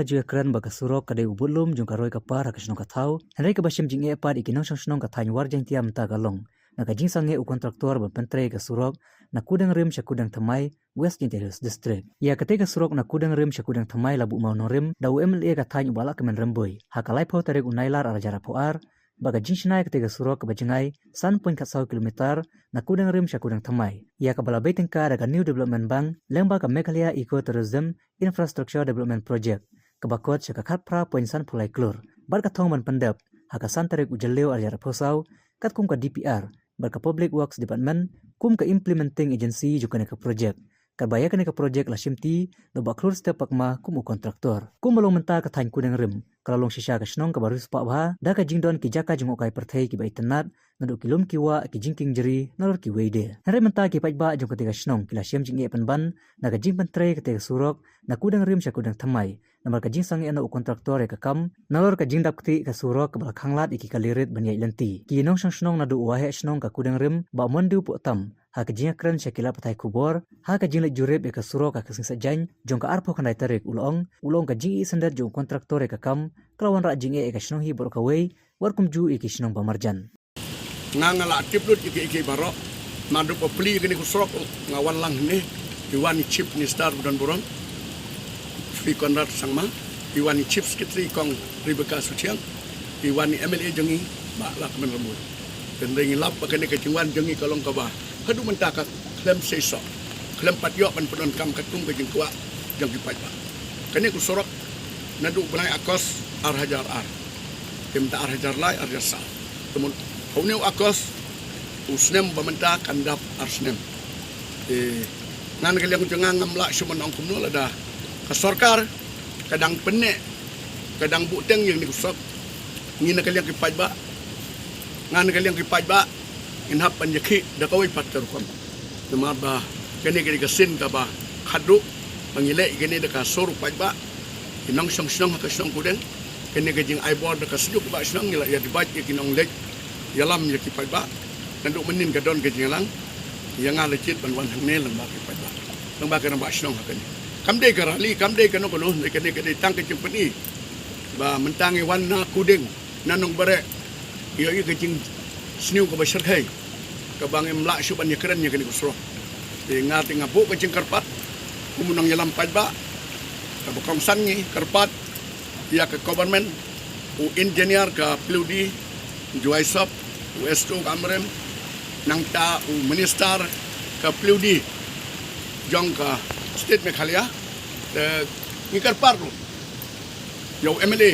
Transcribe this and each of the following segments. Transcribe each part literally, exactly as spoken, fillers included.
Ju ïakren ba ka surok ka dei u budlum jong ka roi ka par ha ka shnong ka thaw. Hynrei kaba shem jingeh pat ïa ki nongshong shnong ka thaiñ War Jaiñtia mynta ka long na ka jingsangeh u kontraktor ban pyntrei ka surok na Kudang Rim sha Kudang Thymmai, West Jaintia Hills District. Ïa katei ka surok na Kudang Rim sha Kudang Thymmai la buh mawnongrim da u M L A ka thaiñ u Bah Lahkmen Rymbui ha ka laiphew tarik u Nailar arhajar arphew ar, bad ka jingshna ïa katei ka surok kaba jngai san point khatsaw kilometer na Kudang Rim sha Kudang Thymmai, ïa kaba la bei tyngka da ka New Development Bank lyngba ka Meghalaya Eco Tourism Infrastructure Development Project, kaba khot sha ka khatphra point sanphew lai klur, bad ka thong ban pyndep ha ka san tarik u Jylliew arhajar arphew saw katkum ka D P R bad ka Public Works Department kum ka implementing agency jong kane ka project. Katba ïa kane ka project la shimti da u Bah Khlurstep Pakma kum u kontraktor. Kumba long mynta, ka thaiñ Kudang Rim ka la long shisha ka shnong kaba riewspah bha da ka jingdon ki jaka jngohkai pyrthei kiba itynnad, naduh ki lum ki wah, ki jingkieng jri nalor kiwei de. Hynrei mynta ki paidbah jong katei ka shnong ki la shem jingeh pynban na ka jingpyntrei katei ka surok na Kudang Rim sha Kudang Thymmai, namar ka jingsangeh noh u kontraktor ïa ka kam nalor ka jingdap ktieh ka surok kaba la khanglad ïa ki kali rit ban ïaid lynti. Ki nongshong shnong naduh u Waheh Shnong ka Kudang Rim, Bah Mondu Pohtam, ha ka jingïakren sha ki lad pathai khubor ha ka jingleit jurip ïa ka surok ha ka sngi Saitjaiñ jong ka arphew khyndai tarik, u la ong, u la ong ka jingïasyndet jong u kontraktor ïa ka kam ka la wanrah jingeh ïa ka shnong hi baroh kawei, wat kumjuh ïa ki shnong ba marjan. Nga nga la tip lut ïa ki, ïa ki baroh. Naduh ba plie kane ka surok nga wan lang hangne. Phi wan i Chief Minister ba don burom, Shri Conrad Sangma. Phi wan i Chief Secretary Kong Rebecca Suthiang. Phi wan i M L A jong ngi, Bah Lahkmen Rymbui. Hynrei ngi lap ba kane ka jingwan jong ngi ka long kaba haduh mynta ka khlem seisoh, khlem pat ïoh ban pyndonkam katkum ka jingkwah jong ki paidbah. Kane ka surok naduh u bnai August arhajar ar, te mynta arhajar lai, arhajar saw. Te mynta ha une u August, u snem ba mynta kan dap ar snem. Te nga na ka liang jong nga ngam lah shuh ban ong kumno lada ka sorkar ka dang pynneh, ka dang buhteng ïa kane ka surok. Ngi na ka liang ki paidbah, nga na ka liang ki paidbah, ngin hap ban ïakhih da kawei pat ka rukom. Namar ba kane ka dei ka sien kaba khadduh ba ngi leh ïa kane da ka sur u paidbah, ki nongshong shnong ha ka shnong Kudang. Kane ka jingai bor da ka synjuk u Bah Shnong, ngi la ïa debate ïa ki nongleit ïalam ïa ki paidbah. Naduh mynnin ka don ka jingïalang ïa nga la jied ban wan hangne lyngba ki paidbah, lyngba ki rangbah shnong ha kane. Kam dei ka rally, kam dei kano kano, dei kane ka dei tang ka jingpyni ba mynta ngi wan na Kudang, na Nongbareh, ïoh ïa ka jingsniew kaba shyrkhei kaba ngim lah shuh ban ïakren ïa kane ka surok. Te nga te nga buh ka jingkyrpad kum u nongïalam paidbah, kaba kongsan ngi kyrpad ïa ka government, u engineer ka P W D, Jowai Sop, u S D O ka Amrem, nangta u minister ka P W D jong ka state Meghalaya. Te ngi kyrpad ruh ïa u M L A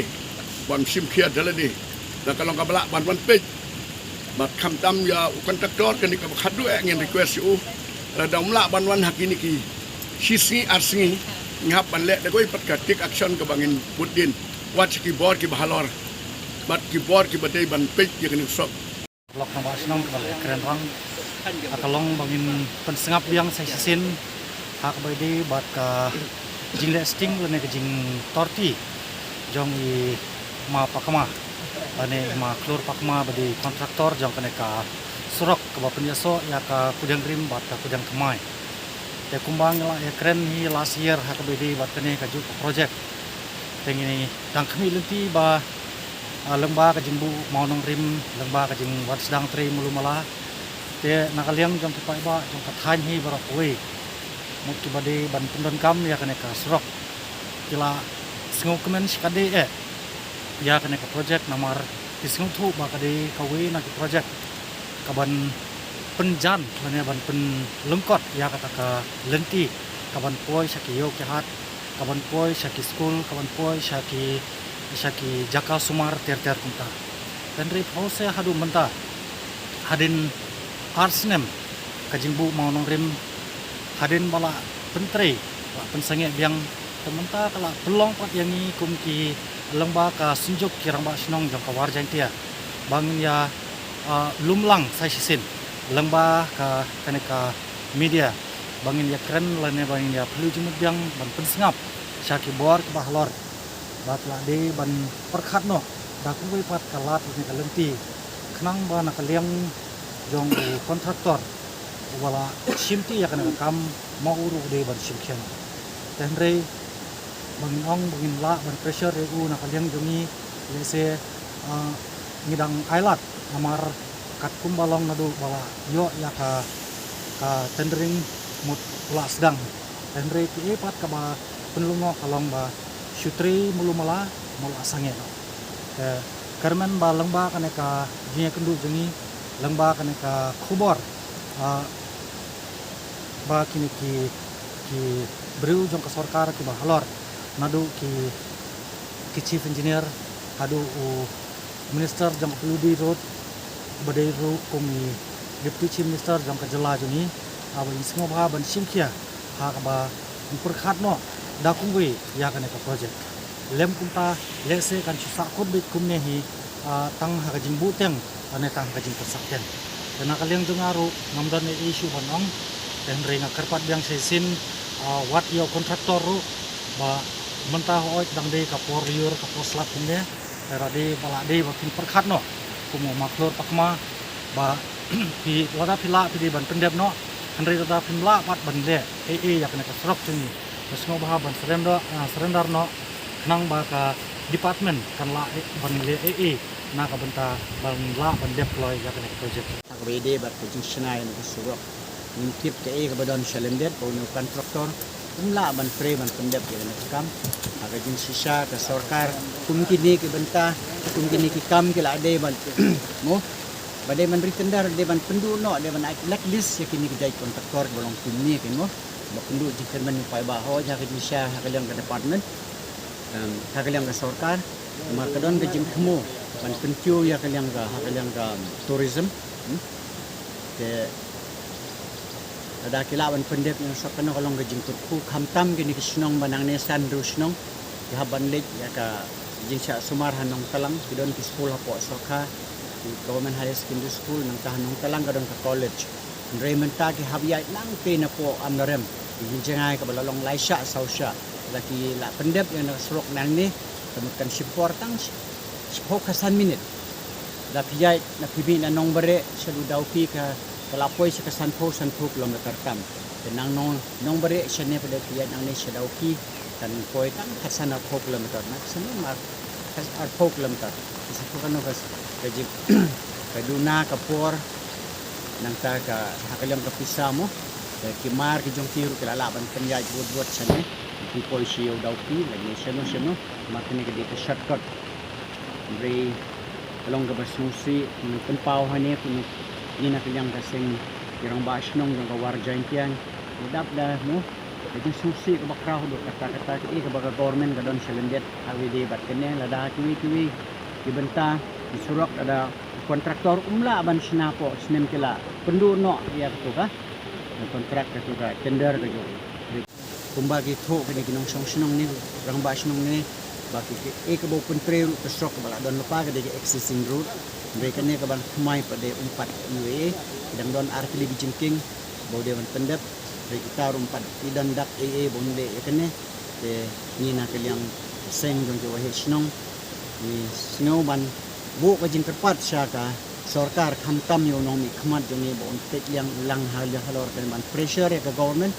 ban shim khia da lade, da ka long kaba lah ban wan peit. Bad khamtam ïa u kontraktor, kane kaba khadduh eh ngin request ïa u, lada um lah ban wan ha kine ki shi sngi ar sngi, ngi hap ban leh da kawei pat ka take action kaba ngin bud dien wat sha ki bor kiba halor bad ki bor kiba dei ban peit ïa kane ka surok. Lok na ba shnong kaba la kren rang, ha ka long ba ngin pynsngap biang sa shisien ha kaba ïadei bad ka jingleh sting lane ka jingtorti jong i Ma Pakma lane i Ma Khlur Pakma ba dei kontraktor jong kane ka surok kaba pynïasoh ïa ka Kudang Rim bad ka Kudang Thymmai. Te kumba ngi la ïakren hi last year ha kaba ïadei bad kane kajuh ka project, te ngi dang khmih lynti ba, ah, lyngba ka jingbuh mawnongrim, lyngba ka jingwan sdang trei malu mala, te na ka liang jong ki paidbah jong ka thaiñ hi baroh kawei, mut kiba dei ban pyndonkam ïa kane ka surok, ki la sngewkmen shikatdei eh ïa kane ka project, namar ki sngewthuh ba ka dei kawei na ki project kaban pynjan lane ban pynlyngkot ïa kata ka lynti kaban poi sha ki ïew ki hat, kaban poi sha ki skul, kaban poi sha ki, sha ki jaka sumar ter ter kumta. Hynrei phewse haduh mynta, hadien ar snem ka jingbuh mawnongrim, hadien ba la pyntrei, la pynsangeh biang, te mynta ka la pynlong pat ïa ngi kum ki lyngba ka synjuk ki rangbah shnong jong ka War Jaiñtia ba ngin ïa, ah, lum lang sa shisien lyngba ka, kane ka media, ba ngin ïakren lane ba ngin ïa phylliew jingmut biang ban pynsngap sha ki bor kiba halor ba ki la dei ban pyrkhat noh da kawei pat ka lad lane ka lynti, khnang ba na ka liang jong u kontraktor uba la shimti ïa kane ka kam, ma u ruh u dei ban shim khia noh. Te hynrei ba ngin ong ba ngin lah ban pressure ïa u na ka liang jong ngi, lehse, ah, ngi dang ailad namar katkum ba long naduh ba la ïoh ïa ka, ka tendering mut la sdang. Hynrei kiei pat kaba pynlong ka long ba shu trei malu mala, mala sangeh noh. Te kyrmen ba lyngba kane ka jingïakynduh jong ngi, lyngba kane ka khubor, ah, ba kine ki, ki briew jong ka sorkar kiba halor, naduh ki, ki chief engineer haduh u minister jong ka Palludi Road, ba dei ruh kum i deputy chief minister jong ka jylla jong ngi, ah, ba ngin sngewbha ban shim khia ha kaba ngin pyrkhat noh da kumwei ïa kane ka project. Lem kumta, lehse kan shu sahkut beit kumne hi, ah, tang ha ka jingbuhteng lane tang ha ka jingpynsah teng. Te na ka liang jong nga ruh ngam don ei ei shuh ban ong. Te hynrei nga kyrpad biang shisien, ah, wat ïa u contractor ruh ba mynta hooid dang dei ka por lyiur, ka por slap kumne. Te lada dei ba la dei ba phin pyrkhat noh kum u makhlur pakma ba phi, lada phi lah phi dei ban pyndep noh, hynrei lada phim lah pat ban leh ei ei ïa kane ka surok jong ngi, nga sngewbha ban surrender, ah, surrender noh, khnang ba ka department kan lah, eh, ban leh ei ei na ka bynta ban lah ban dep kloi ïa kane ka project. Ha kaba ïadei bad ka jingshna ïa kane ka surok, ngim tip kaei kaba don sha lyndet ba une u contractor um lah ban trei ban pyndep ïa kane ka kam. Ha ka jingshisha ka sorkar, kum kine ki bynta, kum kine ki kam ki la dei ban mo, ba dei ban re-tender, dei ban pynduh noh, dei ban ai blacklist ïa kine ki jait contractor ba long kumne ki mo. Ba kynduh jingkyrmen u paidbah, hooid ha ka jingshisha ha ka liang ka department, em, ha ka liang ka sorkar. Namar ka don ka jingthmu ban pynkiew ïa ka liang ka, ha ka liang ka tourism. Hmm? Te lada ki lah ban pyndep ïa u surok, kane ka long ka jingkyrkhu, khamtam kine ki shnong ba nangne san hynriew shnong ki hap ban leit ïa ka jingshah sumar ha Nongtalang, ki don ki skul hapoh Sorkha, ki Government Higher Secondary School, nangta ha Nongtalang ka don ka college. Hynrei mynta ki hap ïaid nangtei napoh Amlarem, ki jingïaid kaba la long lai shah saw shah. Lada ki lah pyndep ïa kane ka surok nangne, te mut kan shim por tang shiphew khatsan minit. Lada phi ïaid na, phi mih na Nongbareh sha Dawki ka, ka la poi sha ka sanphew, sanphew kilometer tam. Te na Nong, Nongbareh shane pat lada phi ïaid nangne sha Dawki kan poi tang khatsan arphew kilometer, na ka shnong ar, arphew kilometer. Te sa phi kano ka, ka jing, ka duna ka por, nangta ka, ha ka liang ka pisa mo. Te ki mar ki jong ki ruh ki la lah ban pynïaid bud bud shane. Ki poi sha ïew Dawki lane shano shano. Namar kane ka dei ka shortcut. Hynrei ka long kaba sngewsih, ngi pynpaw hangne kumno ngi na ka liang ka seng ki rangbah shnong jong ka War Jaintia ngi dap da mo ka jingsngewsih kaba khraw haduh katta katta, kaei kaba ka government ka don sha lyndet ha kaba ïadei bad kane. Lada kiwei kiwei ki bynta ki surok, lada u contractor um lah ban shna hapoh snem, ki la pynduh noh ïa kato ka contract, kato ka tender ka jong u. Kumba ki thoh kine ki nongshong shnong ne, rangbah shnong ne, ba ki, kiei kaba u pyntrei ruh ka surok kaba la don lypa ka dei ka accessing road. Hynrei kane kaban thymmai pat de um pat ïoh ei ei. Ki dang don ar tylli ki jingkieng ba u dei ban pyndep. Hynrei kita ruh um pat i don dak ei ei ba un leh ïa kane. Te ngi na ka liang seng jong ki waheh shnong ngi sngew ban buh ka jingkyrpad sha ka sorkar, khamtam ïa u nongmihkhmat jong ngi ba un peit liang u lang ha liang halor kane, ban pressure ïa ka government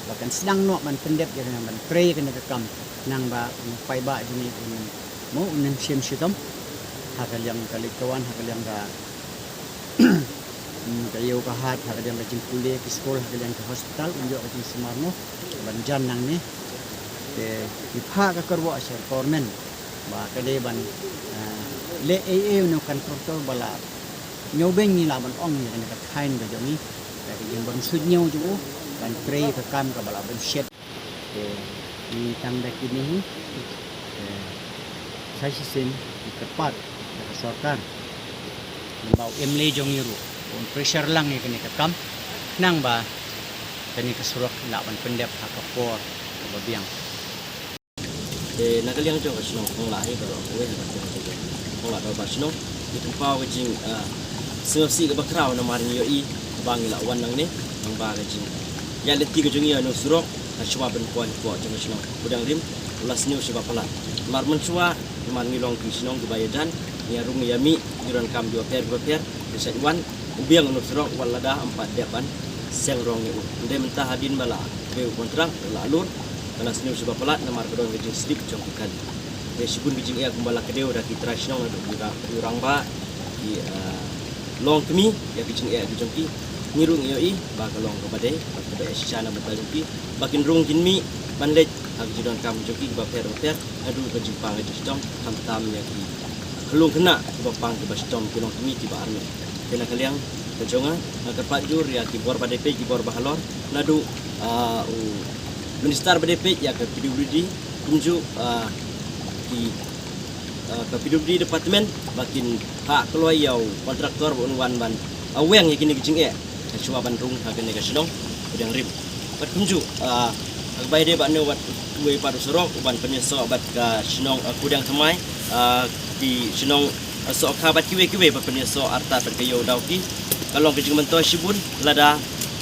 ba kan sdang noh ban pyndep ïa kane, ban trei ïa kane ka kam, khnang ba u paidbah jong ngi un mo, un ym shim shitom ha ka liang ka leit ka wan, ha ka liang ka, mm, ka ïew ka hat, ha ka liang ka jingpule, ki skul, ha ka liang ka hospital, un ïoh ka jingsumar mo ban jan nangne. Te ngi phah ka kyrwoh sha ka government ba ka dei ban, ah, leh ei ei, une u contractor ba la ñiewbeiñ, ngi lah ban ong ïa kane ka thaiñ ka jong ngi, ïa ka jingbymsuidñiew jong u ban trei ka kam kaba la bun shet. Te ngi tang da kine hi, te sa shisien ngi kyrpad ïa ka sorkar lyngba u M L A jong ngi ruh un pressure lang ïa kane ka kam, khnang ba kane ka surok lah ban pyndep ha ka por kaba biang. Te na ka liang jong ka shnong Khonglah hi, baroh kawei ha ka shnong Khonglah, baroh ba shnong, ngi pynpaw ka jing, ah, sngewsih kaba khraw namar ngi ïohi ba ngi la wan nangne, namar ba ka jing ïaid lynti ka jong ngi ïa une u surok ha shuwa ban poi hapoh jong ka shnong Pudangrim u la sniew sha ba palat. Namar mynshuwa namar ngi long ki shnong kiba ïadan, ngi ïarung ïamih, ngi donkam kiba pher kiba pher, te shait wan u biang une u surok wat lada ym pat dep ban seng rong ïa u. Hynrei mynta hadien ba la poi u kontrak, la lur, Ka la sniew shuh ba palat namar ka don ka jingslip jong ka kali. Te shibun ka jingeh kumba la kdew da ki trai shnong naduh ki ra-, ki rangbah, ki, ah, longkmie ïa ka jingeh ka jong ki. Ngi ruh ngi ïohi ba ka long kaba dei, ba kaba eh shisha na bynta jong ki, ba kin rung kin mih ban leit ha ka jingdonkam jong ki kiba pher ba pher, naduh ka jingpang ka jingshitom, khamtam ïa ki khyllung khynnah kiba pang kiba shitom, ki longkmie kiba armet. Te na ka liang ka jong nga, nga kyrpad jur ïa ki bor ba dei peit, ki bor ba halor, naduh, ah, u minister ba dei peit ïa ka P W D, kumjuh, ah, ki, ah, ka P W D department ba kin phah kloi ïa u kontraktor ba un wan ban, ah, weng ïa kine ki jingeh shuwa ban rung ha kane ka shnong Kudiang Rim. Bad kumjuh, ah, ha kaba ïadei bad une, wat uwei pat u surok uban pynïasoh bad ka shnong, ah, Kudiang Thymmai, ah, ki shnong, ah, Sohkha bad kiwei kiwei ba pynïasoh artat bad ka ïew Dawki. Ka long ka jingmyntoi shibun lada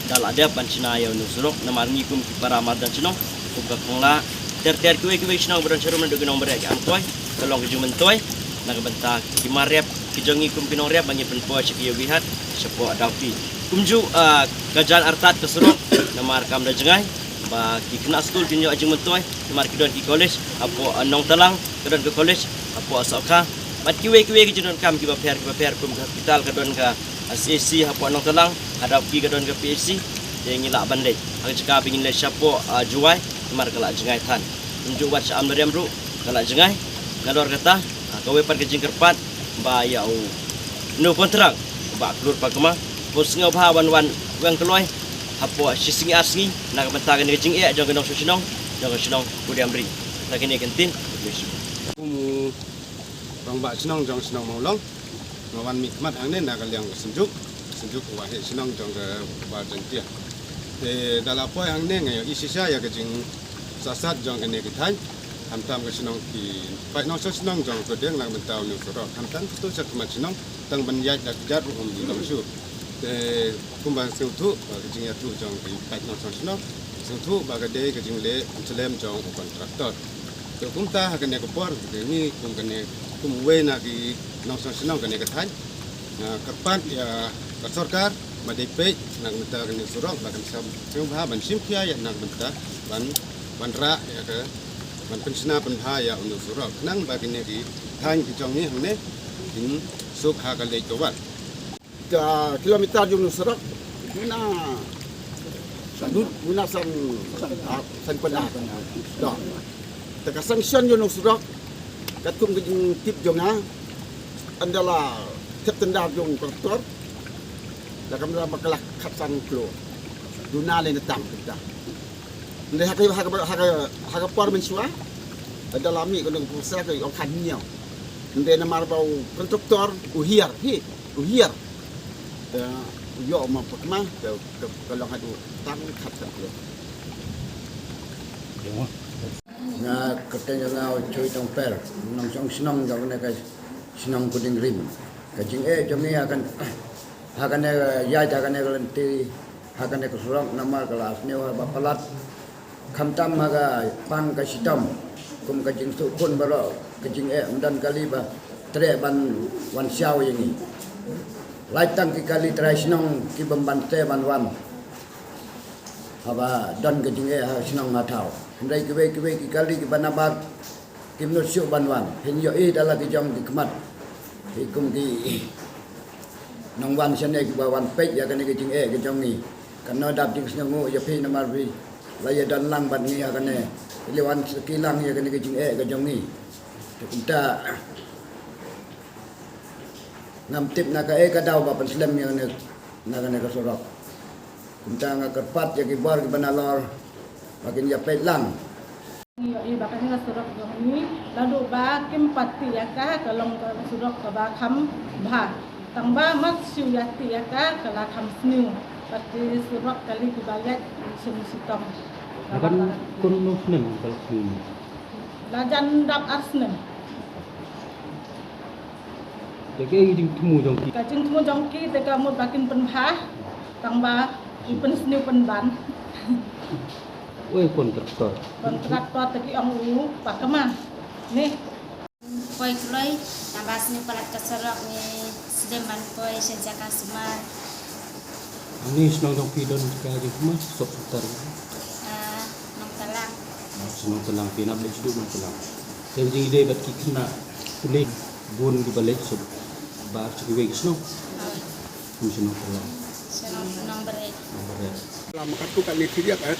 da la dep ban shna ïa une u surok, namar ngi kum ki para marjan shnong, kum ka Khongla, ter ter kiwei kiwei shnong ba don sharum naduh ki nongbariat ki Angkoi, ka long ka jingmyntoi na ka bynta ki mar rep ki jong ngi kum ki nongrep ba ngi pynpoi sha ki ïew ki hat shapoh Dawki. Kumjuh, ah, ka jan artat ka surok namar kam da jngai ba ki khynnah skul kin ïoh jingmyntoi namar ki don ki college hapoh, ah, Nongtalang, ki don ki college hapoh Sohkha. Bad kiwei kiwei ki jingdonkam kiba pher kiba pher, kum ka hospital ka don ka, ah, C H C, hapoh Nongtalang ha Dawki ka don ka P H C. Te ngi lah ban leit ha ka jaka ba ngin leit shapoh, ah, Jowai namar ka la jngai than. Kumjuh wat sha Amlarem ruh ka la jngai. Nalor kata, ah, kawei pat ka jingkyrpad ba ïa u, une u kontrak, Bah Klur Pakma, bun sngewbha ban wan weng kloi hapoh shi sngi ar sngi na ka bynta kane ka jingeh jong ka nongshong shnong, jong ka shnong Kudiang Rim. Kata kine ki ktien. Kum u rangbah shnong jong shnong Mawlong, nga wan mihkhmat hangne na ka liang ka Synjuk, Synjuk Waheh Shnong jong ka Bar Jaiñtia. Te da la poi hangne nga ïohi shisha ïa ka jingsahsat jong kane ki thaiñ, khamtam ka shnong ki paid nongshong shnong jong Kudiang na ka bynta une u surok, khamtam kito sha khmat shnong, tang ban ïaid da kjat ruh ym long shuh. Te kumba sngewthuh ba ka jingïathuh jong ki paid nongshong shnong, sngewthuh ba ka dei ka jingleh slem jong u kontraktor. Te kumta ha kane ka por, te ngi kum kane, kum uwei na ki nongshong shnong kane ka thaiñ, nga kyrpad ïa ka sorkar ba dei peit na ka bynta kane ka surok, ba kan sngewbha ban shim khia ïa na ka bynta ban, ban rah ïa ka, ban pynshna pynbha ïa une u surok, khnang ba kine ki thaiñ ki jong ngi hangne kin suk ha ka leit ka wan. Ka kilometer jong une u surok, muna, muna san, ah, san pynah. Te ka sanction jong une u surok, katkum ka jingtip jong nga, ynda la thep tender jong u kontraktor, la kam da ba ka la khatsan klur. Duna lei na tam kita. Hynrei ha ka, ha ka, ha ka, ha ka por mynshuwa, ynda la mih kane ka pisa ka ong khatñiew. Hynrei namar ba u kontraktor u hiar, hi, u hiar. Te u ïoh ma Pakma, te ka, ka long haduh tang khatsan klur. Nga kyrteng jong nga u Chui Tongper, nongshong shnong jong kane ka shnong Kudiang Rim. Ka jingeh jong ngi ha kane, ha kane ka ïaid, ha kane ka lynti, ha kane ka surok namar ka la sniew ba palat. Khamtam ha ka pang ka shitom, kum ka jingsuk khun baroh, ka jingeh, ym don kali ba treh ban wan shaw ïa ngi. Lait tang ki kali trai shnong kiba ym ban treh ban wan. Haba don ka jingeh ha shnong ha thaw. Hynrei kiwei kiwei ki kali kiba nabar kim nud shuh ban wan. Phin ïohi da la ki jong ki khmat. Phi kum ki nongwan shane kiba wan peit ïa kane ka jingeh ka jong ngi. Kan ym dap jingsngewnguh ïa phi namar phi la ïa don lang bad ngi ha kane. Phi la wan sakhi lang ïa kane ka jingeh ka jong ngi. Te kumta ngam tip na kaei ka daw ba pynslem ïa kane, na kane ka surok. Kumta nga kyrpad ïa ki bor kiba nalor ba kin ïa peit lang. Ngi ïohi ba kane ka surok jong ngi, naduh ba kim pat tih ïa ka, ka long ka surok kaba kham bha. Tang ba mat shu ïa tih ïa ka, ka la kham sniew. Bad ki surok kali kiba ïaid shim shitom. Naban kumno snem ka la sniew? La jan dap ar snem. Te kaei ka jingthmu jong ki? Ka jingthmu jong ki te ka mut ba kin pynbha, tang ba ki pynsniew pynban. Uei kontraktor? Kontraktor te ki ong u Pakma. Ni. Poi kloi, tang ba sniew palat ka surok ngi slem ban poi sha jaka sumar. Ani shnong jong phi don ka jingthmu sop tar. Ah, Nongtalang. Shnong Tlang, pynap leit shuh Nongtlang. Te jingïadei bad ki khynnah pule bun kiba leit sha bar sha kiwei ki shnong. Kum shnong Tlang. Shnong, Nongbarit. Nongbarit. Lam katto katne thylliej eh,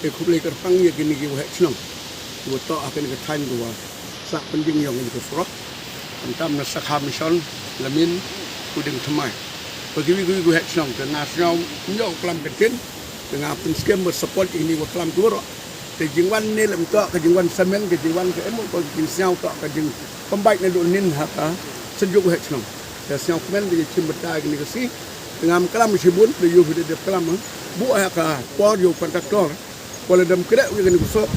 te khublei kyrpang ïa kine ki waheh shnong. Kiba toh ha kane ka thaiñ kiba sah pynjing ïa kane ka surok. Khamtam na Sakha Mission, Lamin, Kuding Thymmai. Bad kiwei kiwei ki waheh shnong, te nga sngew ym ïoh klam ka ktien, te nga pynskhem bad support ïa kine kiba klam ki baroh. Te jingwan ne lem toh ka jingwan samen, ka jingwan ka em, ka jingsngew toh ka jingpynbeit naduh nin ha ka synjuk waheh shnong. Te sngewkmen ka jingshim bynta kane ka sngi. Te ngam klam shibun, te ïoh hi da dep klam, eh. Buh ha ka por ïoh contractor. Wat la dang khreh ïa kane ka surok.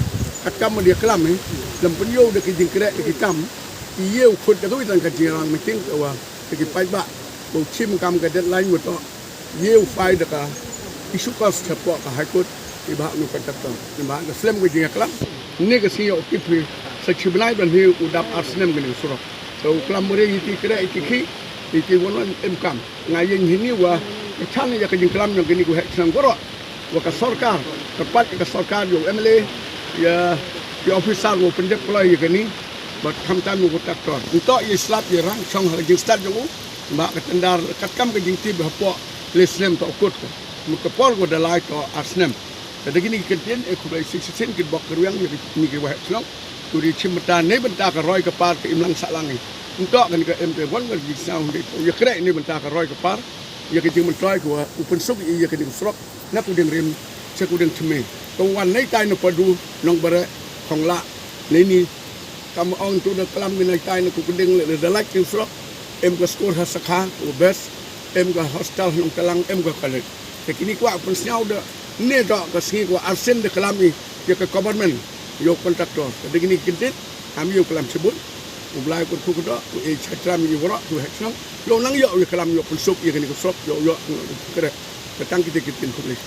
Katkam ba dei klam, eh. Lem pynïoh da ki jingkhreh da ki kam. Ïoh khut da kawei tang ka jingrang meeting ka wa da ki paidbah. Ba u shim kam ka deadline ba toh. Ïa u file da ka issue cause shapoh ka High Court, i ba ha u contractor, i ba ha ka slem ka jingïaklam. Ne ka sngi ïa u tip hi, sa shi bnai ban hi u dap ar snem kane ka surok. Te u klam ba ïa ki khreh, ïa ki khih, ïa ki wan wan em kam. Nga ïeng hini wa, i chan ïa ka jingklam ïa kine ki waheh shnong baroh. Wa ka sorkar, kyrpad ïa ka sorkar, ïa u M L A, ïa ki officer wa pyndep kloi ïa kane, bad khamtam ïa u contractor. Ntoh ïa slap ïa rang shong ha ka jingstad jong u, ba ka tender katkam ka jingtip hapoh le snem toh kut ka. Mut ka por ka da lai toh ar snem. Te da kine ki kyntien, eh, khublei shisien ki bok kyrwiang ïa kine ki waheh shnong. Ki ri shim bynta ne bynta ka roi ka par ka imlang sahlang. Ntoh kane ka em te wan ka jingsngew hynrei ïa khreh ne bynta ka roi ka par. Ïa ka jingmyntoi ka wa u pynsuk ïa kane ka surok na Kuding Rim sha Kuding Thymmai. Ka wan na itai na Padu, Nongbare, Khongla, na ini. Kam ong tu da klam ki na itai na Kuding le da lait ki surok. Em ka skur ha Sakha, u bes, em ka hostel ha Nongtlang, em ka college. Te kine kwah pynsngew da ne da ka sngi kwah arsien da klam i ïa ka government, ïa u contractor. Te da kine ki kyntien, ngam ïoh klam shibun. U Blai u kyrkhu kyrdoh, u ei chai tram ïa waroh, u heh shnong. Ïoh nang ïoh ïa klam ïoh pynsuk ïa kane ka surok, ïoh ïoh kane ka khreh. Te tang kita ki kyntien khublei.